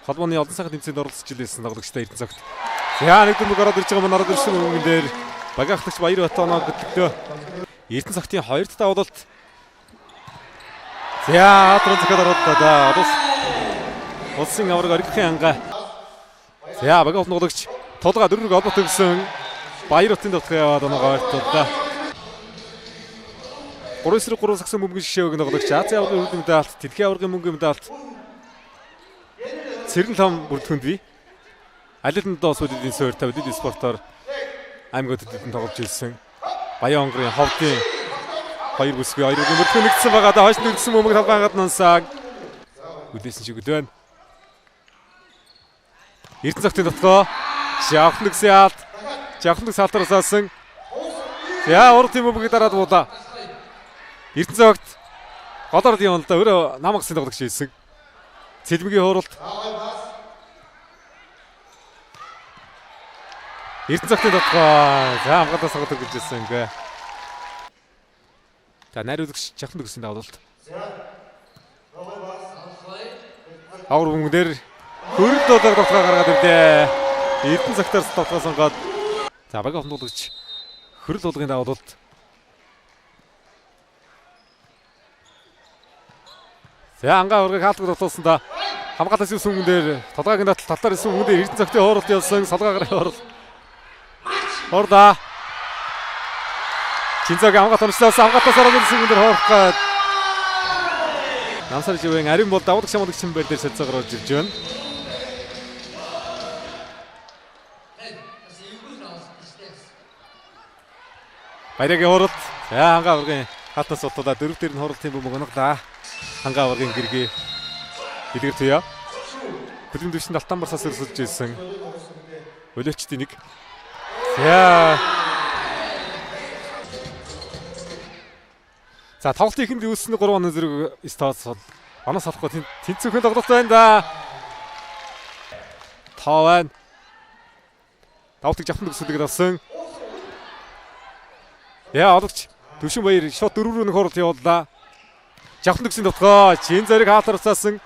Холбооны олон сайхан тэмцээнд оролцож илээсэн тоглогчтой Эрдэнэ цогт. За нэг дүрмэг ороод ирж байгаа маань ороод ирсэн бөмбөгөн дээр багийн ахлагч Баяр Бат оноо хөтлөлөө. Эрдэнэ цогтын хоёр дахь давуулалт. За хатран зөхөд ороод да. Улсын аварга оргихын ангаа. За багийн тоглогч тулгаа дөрвөг олбот өгсөн. Баяр Батын дотгоо яваад оноогоо ойртууллаа. 3-3 сагсан бөмбөгийн шишээ өгнө тоглогч Азийн аваргын хөрөнгө медальт, дэлхийн аваргын мөнгө медальт Цэрэн лам бүрдгүнд бий. Алилан доо сүүлийн суурь тавьд спортоор аймаг өдөдөд тоглож ирсэн. Баян онгорын ховдын хоёр бүсгүй хоёр бүсгүй бүрдгүн нэгдсэн байгаа да. Хойш нэгдсэн бөмбөг талбай гадна унсаа. Үлээсэн шиг л байна. Эрдэнэ цогтын дотгоо Жавхлаг саалт. Жавхлаг саалтаар усаасан. За урдын бөмбөгийг дараад буулаа. Эрдэнэ цогт голоор юм л да. Өөрөө нам агсын тоглогч хийсэн. Цэлмэгийн хууралт. Эрдэнэ цогтын дотгоо. За хамгаалал согт өгч ирсэн ингээ. За найруулагч Жавхлаг өгсөн давуулалт. Авар бөмбөг дээр хөрөл дуудаг дотгоо гаргаад ирлээ. Эрдэнэ цогтоор дотгоо сонгоод за багийн хамтлагч хөрөл дуулагын давуулалт. За ангаа ургийг хаалтг дотуулсан да. Хамгаалал ирсэн хүн дээр толгойн дотол талаар ирсэн хүн дээр Эрдэнэ цогтын хууралт явсан. Солгоо гарын хуурал. Хурлаа. Чинзагийн хамгаалалт онцлоос хамгаалтаас ороод ирсэн хүн дээр хуурах гээд Намсар живэн ариун бол давуудаг шамуудаг чимбэр дээр солилцоогоор орж ирж байна. Баярагийн хууралт. За ангаа ургийн хаалтнаас болтолаа дөрөв дээр нь хууралтын бөмбөг унаглаа. Хангаа аваргын гэргий дэлгэр туяа. Хөлбөмбөг дэвшинд Алтан барсаас өрсөлдөж ирсэн. Өлөөчдийн нэг. За. За тоглолтын эхэнд үүссэн 3 оноо зэрэг тооцол. Оноос салахгүй тэнцвэрхэн тоглолт байна да. Тоо байна. Давтыг жавхан төгсөлдөг авсан. Яа оологч Төвшин Баяр шот дөрөв рүү нэг хурал явууллаа. Жавхан төгсөний дотгоо чин зэрэг хаалтар уцаасан.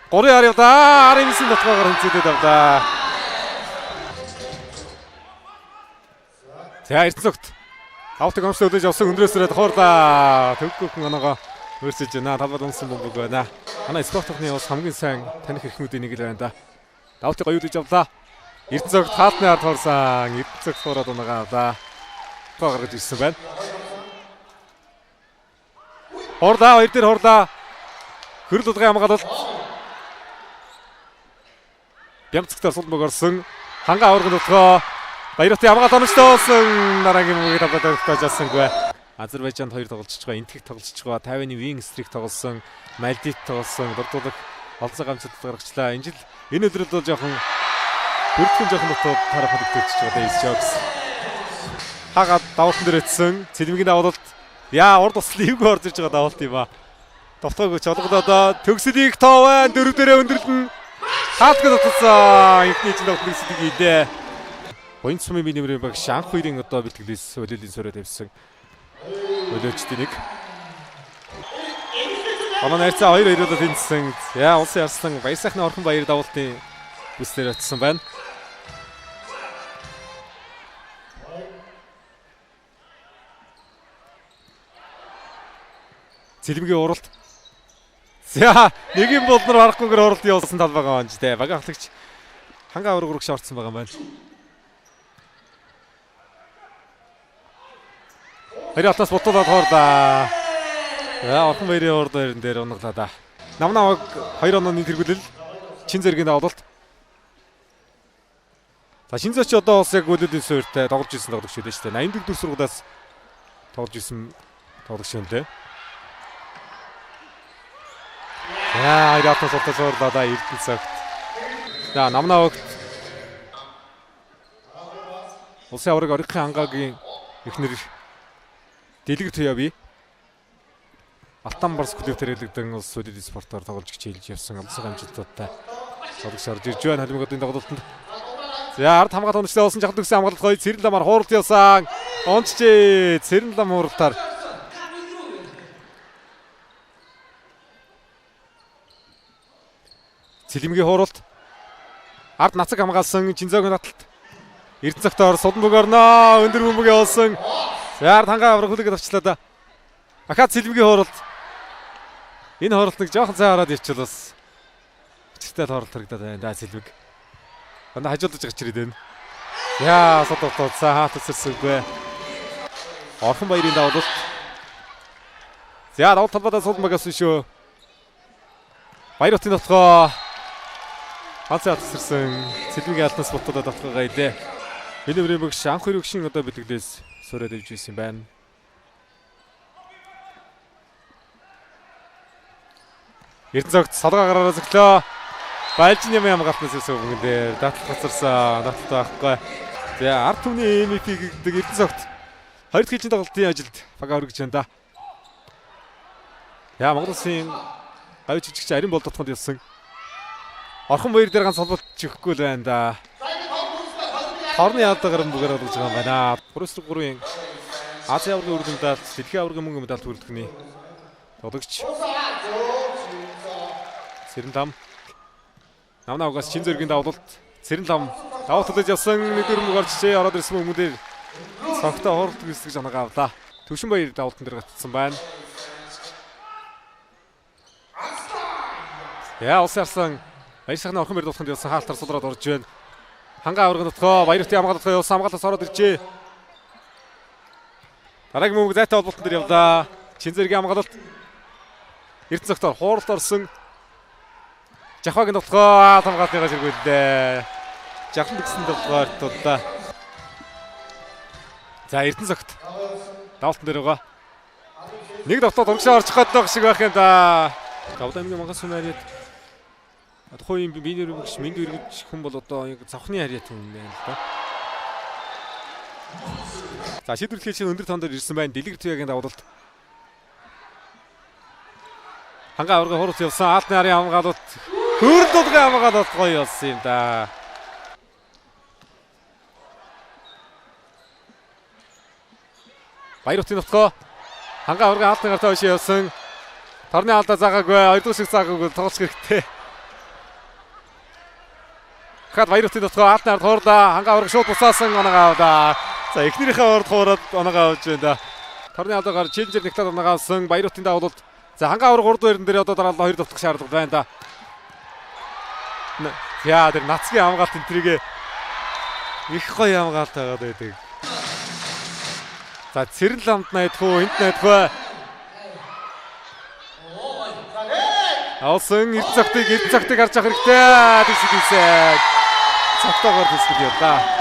3 хар явлаа. 19 дотгоогоор хөнцөдөд авлаа. За Эрдэнэ цогт. Давтыг онцлог өдөж авсан өндрөөс ирээд хуурлаа. Төвгөхөн оноогоо өөрчилж байна. Талбад унсан бөмбөг байна. Манай спортын бас хамгийн сайн таних эрхмүүдийн нэг л байна да. Давтыг гоё өдөж авлаа. Эрдэнэ цогт хаалтны ард хуурсан. Эрдэнэ цогт хуураад оноогоо авлаа. Гаргаж ирсэн байна. Хурлаа, хоёр дээр хурлаа. Хөрөл дулгын хамгаалалт. Бямцагтаар сул мөг орсон. Хангаа аваргын дотгоо. Баяратын хамгаалалт оновчтой болсон. Дараагийн мөгийг тавлаад өгөх жасангүй. Азербайджанд хоёр тоглолцож байгаа, Энтхэг тоглолцож байгаа, 50-ны Wing Streak тоглосон, Малдит тоглосон, дурдуулах олзон гамцад гаргачлаа. Энэ жил энэ өдрүүд бол жоохон бүртгэн жоохон дотоод тарах хөдөлгөж байгаа Ace Jokes. Хагаад давуултан дээр өтсөн. Цэлмэгийн давуулалт. Яа, урд туслан эвгүй орж ирж байгаа давуулт юм аа. Довтойг чолгодоо төгсөлийг тоо байна. Дөрөв дээрээ өндөрлөн. Хаалтг татсан. Эхний чинь давуулт нэгсдэг хийлээ. Буян сумын би нэмрийн багш анх хоёрын одоо бэлтгэлээс өлөөлийн сөрөө тавьсан. Өлөөчдийн нэг. Оноо найрцаа 2-2-оор тэнцсэн. Яа, улсын арслан Баяр сайхны орхон баяр давуултын бүс дээр очсон байна. Цэлмэгийн уралт. За, нэг юм болнор харахгүйгээр уралт явуулсан тал байгаа юм ч дээ. Багийн ахлагч хангаа авраг урагш орцсон байгаа юм байна. Хоёр алтаас бутуулаад хоорлаа. За, Орхон баярын урд хоёрын дээр унаглаа да. Намнаа баг 2 онооны тэргүүлэл чин зэргийн давуулалт. За, Шинзооч одоо бас яг өлөөдийн суурьтай тоглож ирсэн тоглогч үлээ шүү дээ. 81 дүр сургуулиас тоглож ирсэн тоглогч юм лээ. За, хоёр алтаас бутуулаад хоорлаа да Эрдэнэ цогт. За, Намнаа багт Улсын аварга оргихын ангаагийн эхнэр Дэлгэр туяа бий. Алтан барс клуб тэрэлэгдэн улс сүлээд спортоор тоглож хичээлж явсан олонцоо амжилттай тоглогч орж ирж байна холимгодын тоглолтод. За ард хамгаалалт онцлог болсон жахал төгсөн хамгаалалт гоё Цэрэн ламаар хууралт явсан. Онцжээ Цэрэн лам хууралтаар. Цэлмгийн хууралт. Ард нацаг хамгаалсан Чинзогийн таталт. Эрдэнэ цогтоор судан бөг орноо. Өндөр бөмбөг явуулсан. За ард хангаа аврах хүлээгээд авчлаа да. Ахаад Цэлмгийн хууралт. Энэ хууралт нэг жоохон цай хараад ирчихвэл бас учиртай хууралт харагдаад байна да Цэлмэг. Дандаа хажуулж гарч ирээд байна. Яа, сод болтолцоо хаалт өсөрсөнгүй. Орхон баярын давлалт. За, давлалт талбайдаа сул магаас шүү. Баяр хотын дотгоо ганцхан хаалт өсөрсөн. Цэлмэгийн алтнаас ботуудад дотгоогоо илээ. Энэ өрийн бөгш анх өрөгшин одоо бэлэглээс суурьад ивж ирсэн байна. Эрдэнэ цогт солгоо гараараа зөвлөө. Баялжин юм хамгаалтнаас ирсэн бүнгэн дээр даатал хоцорсон. Даатал байхгүй. За ард түмний MVP гэдэг Эрдэнэ цогт 2 дахь хилжин тоглолтын ажилд бага өргөж байна да. Яа Монгол улсын гавь жижигч арин бол дотгонд явсан. Орхон баяр дээр ганц холболт чихгүй л байна да. Хорны яадаг гарan бүгээр болгож байгаа юм байна. 3-3-ын Азийн аваргын үр медаль, дэлхийн аваргын мөнгө медаль хүрэлтгний тоглогч Цэрэн лам. Намнаа угаас чин зэргийн давлалт Цэрэн лам давуу талж явсан нэг дөрөв гарч ичээ ороод ирсэн хүмүүдээр цогтой хуралт гүйцэтгэж оноогоо авлаа. Төвшин баяр давлтан дээр гацсан байна. Яа улсын арслан баяр сайхны орхон баяр дутханд явсан хаалтар сулраад орж байна. Хангаа аваргын дотгоо баяр хотын хамгаалалт явсан хамгаалаас ороод иржээ. Дараагийн мөнгө зайтай холболтон дээр явлаа. Чин зэргийн хамгаалалт Эрдэнэ цогтоор хууралт орсон. Жахвагийн дотгоо хамгаалтныгаа сэргүүллээ. Жахан дэгсэн дотгоо ортууллаа. За Эрдэнэ цогт давалтан дээр байгаа. Нэг довтлоод урагшаа орчих гээд шиг байх юм да. Давлаа аймгийн мангас сүм харьяат. Тухайн үеийн биенэр өгч мэнд өргөж хүн бол одоо яг завхны харьяат юм байна л да. За шийдвэрлэлийн чинь өндөр тоон дээр ирсэн байна. Дэлгэр туяагийн давлалт. Хангаа аваргын хурц явсан. Аалтны арын хамгаалалт. Хөөрөл дулгын хамгаалалт гоё болсон юм да. Баяр хотын дотгоо хангаа аваргын аалтны гартаа хойш явсан. Торны алдаа заагаагүй, хоёр дахь шиг заагаагүй тоглох хэрэгтэй. Хад баяр хотын дотгоо аалтны ард хуурлаа. Хангаа аварга шууд буцаасан оноогоо авлаа. За эхнэрийнхээ урд хуураад оноогоо авч байна да. Торны алдаагаар челленжер нэг талд оноогоо авсан. Баяр хотын давлалт. За хангаа аварга 3 дугаар дээр одоо дараалал 2 довтлох шаардлага байна да. Яа тэр нацгийн хамгаалт энэ тэрийг их гоё хамгаалт байгаад байдаг. За Цэрэн ламд найдах уу, энд найдах уу? Авсан Эрдэнэ цогтыг харж авах хэрэгтэй. Тэсгэл хийсэ. Цогтоогоор тэсгэл явлаа.